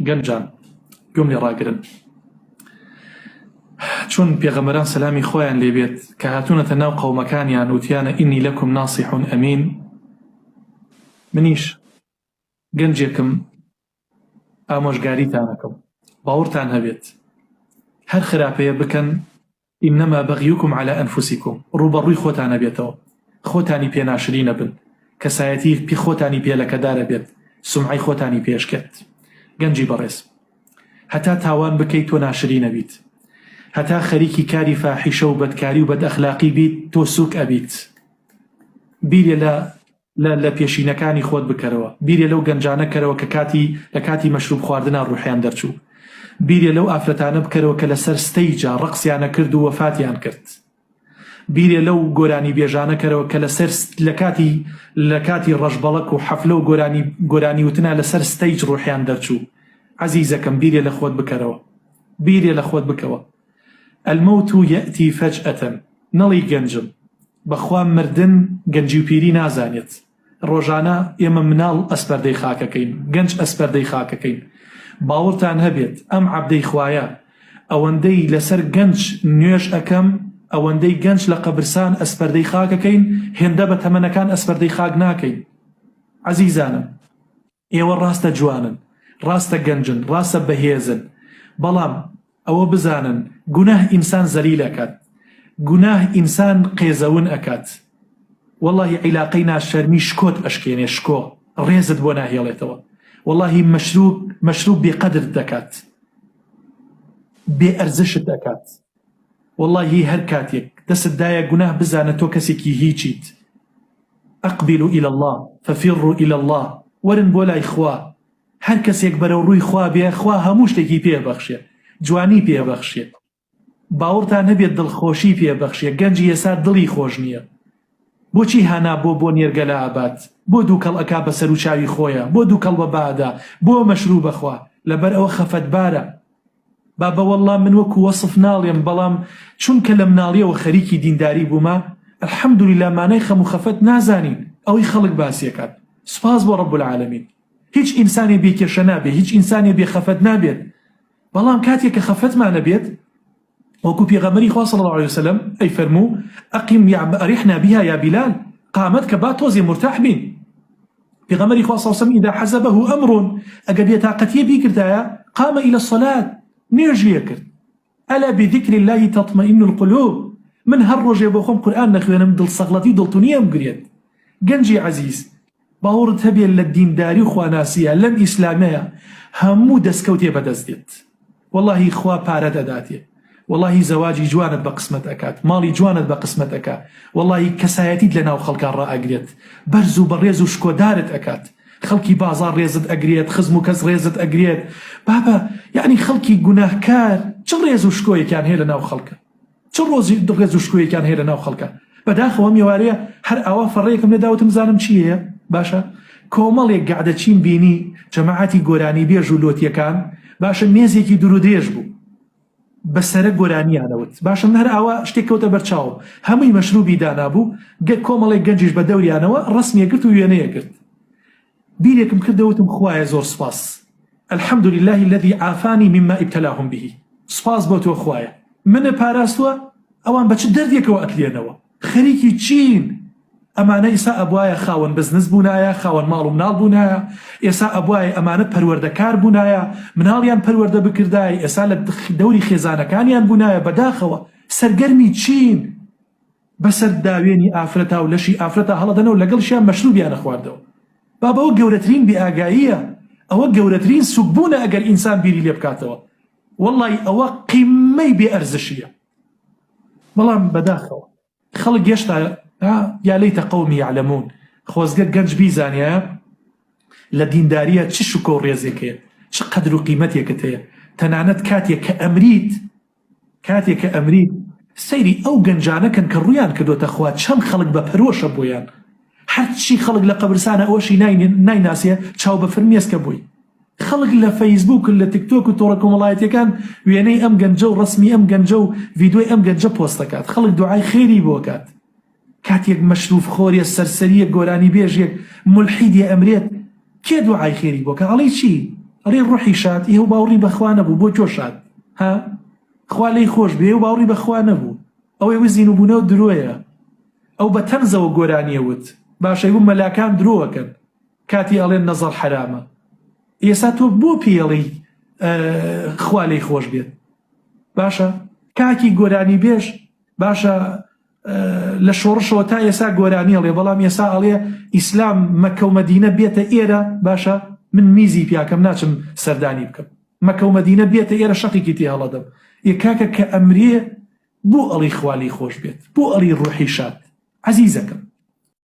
گەنجان گوێم لێ ڕاگرن چون پێغەمبەران سەلامی خۆیان لێبێت کە هاتوونەتە ناو قەومەکانیان وتیانە ئینی لەکم ناسیحون ئەمین منیش گەنجێکم ئامۆژگاریتانەکەم باوەڕتان هەبێت هەر خراپەیە بکەن انما بغیکم علی انفسکم ڕووبەڕووی خۆتان ئەبێتەوە خۆتانی پێ ناشرین ئەبن کەسایەتی پی خۆتانی پێ لەکەدار ئەبێت سومعەی خۆتانی پێ ئەشکێت گەنجی بەڕێز هەتا تاوان بکەیت تۆ ناشرین ئەبیت هەتا خەریکی کاری فاحیشە و بەدکاری و بەدئەخلاقی بیت تۆ سوک ئەبیت بیرێ لە لە لە پێشینەکانی خۆت بکەرەوە بیرێ لەو گەنجانە کەرەوە کە کاتی لە کاتی مەشروب خواردنا ڕوحیان دەرچوو بیرێ لەو ئافرەتانە بکەرەوە کە لەسەر stage ا ڕەقسیانە کرد و وەفاتیان کرد بیرێ لەو گۆرانی بێژانە کەرەوە کە لەسەر لە کاتی لە کاتی ڕەشبەڵەک و حەفلە و گۆرانی گۆرانی وتنا لەسەر stage ڕوحیان دەرچوو عەزیزەکەم بیرێ لە خۆت بکەرەوە بیرێ لە خۆت بکەوە الموت یەئتی فجأە نەڵێی گەنجم بەخوا مردن گەنجی و پیری نازانێت ڕۆژانە ئێمە مناڵ ئەسپەردەی خاکەکەین گەنج ئەسپەردەی خاکەکەین باوەڕتان هەبێت ئەم عەبدەی خوایە ئەوەندەی لەسەر گەنج نوێژ ئەکەم ئەوەندەی گەنج لە قەبرسان ئەسپەردەی خاکەکەین هێندە بە تەمەنەکان ئەسپەردەی خاک ناکەین عەزیزانم ئێوە ڕاستە جوانن، ڕاستە گەنجن، ڕاستە بەهێزن، بەڵام ئەوە بزانن گوناه ئینسان زەلیل ئەکات، گوناه ئینسان قێزەون ئەکات، وەڵاهی عیلاقەی ناشەرمی شکۆت ئەشکێنێ، شکۆ، ڕێزت بۆ ناهێڵێتەوە، وەڵاهی مەشروب، مەشروب بێ قەدرت دەکات، بێ ئەرزشت ئەکات، وەڵاهی هەر کاتێک دەستت دایە گوناه بزانە تۆ کەسێکی هیچیت، اقبلوا الی اللە ففروا الی اللە وەرن بۆ لای خوا هەر کەسێک بەرەو ڕووی خوا بێ خوا هەموو شتێکی پێ بەخشێ جوانی پێ بەخشێ باوەڕتان هەبێت دڵخۆشی پێ بەخشێ گەنجی ئێستا دڵی خۆش نییە بۆچی هانا بۆ بۆ نێرگەلە ئەبات بۆ دووکەڵ ئەکا بە سەر و چاوی خۆیە بۆ دووکەڵ بە بادا بۆ مەشروب ئەخوا لەبەر ئەوە خەفەتبارە بابە وەڵا من وەکو وەسف ناڵێم بەڵام چونکە لە مناڵیەوە خەریکی دینداری بوومە الحمدللە مانای خەم و خەفەت نازانین ئەوەی خەڵک باسی ئەکات سوپاس بۆ رب العالمین هیچ ئینسانێ بێ کێشە نابێ هیچ ئینسانێ بێ خەفەت نابێت بەڵام کاتێک کە خەفەتمان ئەبێت وەکو پێغەمبەری خوا صلی الله علیه وسلم ئەی فەرموو اقم یا ارحنا بها یا بلال قامت کە با تۆزێ مرتاح بین پێغەمبەری خوا صلی اللە علیە وسلم اذا حزبه امر ئەگەر بێتاقەتیە بیگرتایە قام الى الصلاة نوێژی ئەکرد الا بذکر اللە تطمئن القلوب من هەر ڕۆژێ بۆ خۆم قورئان نەخوێنم دڵ سەغڵەتی و دڵتونی ئەمگرێت گەنجی عەزیز باوەڕت هەبێت لە دینداری و خواناسیە لەم ئیسلامەیە هەموو دەستکەوتێ بەدەست دێت وەڵاهی خوا پارەت ئەداتێ وەڵاهی زەواجی جوانت بە قسمەت ئەکات ماڵی جوانت بە قسمەت ئەکا وەڵاهی کەسایەتیت لە ناو خەڵکا ڕائەگرێت بەرز و بەڕێز و شکۆدارت ئەکات خەڵکی بازاڕ ڕێزت ئەگرێت خزم و کەس ڕێزت ئەگرێت بابە یەعنی خەڵکی گوناهکار چ ڕێز و شکۆیەکیان هەیە لە ناو خەڵکا چ ڕۆزی ڕێز و شکۆیەکیان هەیە لە ناو خەڵکا بەداخەوە ئەم ئێوارەیە هەر ئاوا فەڕەیەکم لێ دا وتم بزانم چی هەیە باشە کۆمەڵێک گەعدەچیم بینی جەماعەتی گۆرانیبێژ و لۆتیەکان باشە مێزێکی دوورودرێژ بوو بە سەرە گۆرانیانەوت باشە من هەر ئاوا شتێک کەوتە بەرچاوم هەمووی مەشروبی دانابوو گە کۆمەڵێک گەنجیش بە دەوریانەوە ڕەسمیە گرت و وێنەیە گرت بیرێکم کردەوە وتم خوایە زۆر سوپاس الحمد لله الذي عافاني مما ابتلاهم به سوپاس بۆ تۆ خوایە منت پاراستوە ئەوان بە چ دەردێکەوە ئەتلێنەوە خەریکی چین ئەمانە ئیسا ئەبوایە خاوەن بزنس بوونایە خاوەن ماڵ و مناڵ بوونایە ئێسا ئەبوایە ئەمانە پەروەردەکار بوونایە مناڵیان پەروەردە بکردایە ئێسا لە دەوری خێزانەکانیان بوونایە بەداخەوە سەرگەرمی چین بەسەر داوێنی ئافرەتا و لەشی ئافرەتا هەڵەدەنەوە لەگەڵشیان مەشروبیان ئەخواردەوە بابە ئەوە گەورەترین بێ ئاگاییە ئەوە گەورەترین سوک بوونە ئەگەر ئینسان بیری لێ بکاتەوە وەڵی ئەوە قیمەی بێ ئەرزشیە بەڵام بەداخەوە خەڵک هێشتا یا لیتە قومی یعلمون خۆزگە گەنج بیزانایە لە دینداریە چ شکۆ و ڕێزێک هەیە چ قەدر و قیمەتێکت هەیە تەنانەت کاتێک کە ئەمریت کاتێ کە ئەمریت سەیری ئەو گەنجانە کەن کە ڕوویان کردۆتە خوا چەند خەڵک بە پەرۆشە بۆیان هەرچی خەڵک لە قەبرسانە ئەوەشی نایناسێ چاو بە فرمێسکە بۆی خەڵک لە فەیسبوک و لە تیکتۆک و تۆڕە کۆمەڵایەتیەکان وێنەی ئەم گەنجە و ڕەسمی ئەم گەنجە و ڤیدۆی ئەم گەنجە پۆست دەکات خەڵک دوعای خێری بۆ کات کاتێک مەشروف خۆرێ سەرسەریەک گۆرانی بێژێک مولحیدێ ئەمرێت کێ دوعای خێری بۆ کە ئەڵێی چی؟ ئەڵێ ڕوحی شاد ئێوە باوڕی بەخوا نەبوو بۆ کۆ شاد ها خوا لێی خۆش بێ ئێوە باوڕی بەخوا نەبوو ئەوەی وزین و بوونەوە درۆیە ئەو بە تەنزەوە گۆرانیە وت باشە ئێوە مەلاکان درۆ ئەکەن کاتی ئەڵێن نەزەڕ حەرامە ئێسا تۆ بۆ پێی ئەڵێی خوا لێی خۆش بێت باشە کاکی گۆرانی بێژ باشە لە شۆڕشەوە تا ئێسا گۆرانی ئەڵێ بەڵام ئێسا ئەڵێ ئیسلام مەکە و مەدینە بێتە ئێرە باشە من میزی پیاکەم ناچم سەردانی بکەم مەکە و مەدینە بێتە ئێرە شەقێکی تێ هەڵەدەم ئێ کاکە کە ئەمرێ بۆ ئەڵی خوا لێی خۆش بێت بۆ ئەڵی ڕوحی شاد عەزیزەکەم.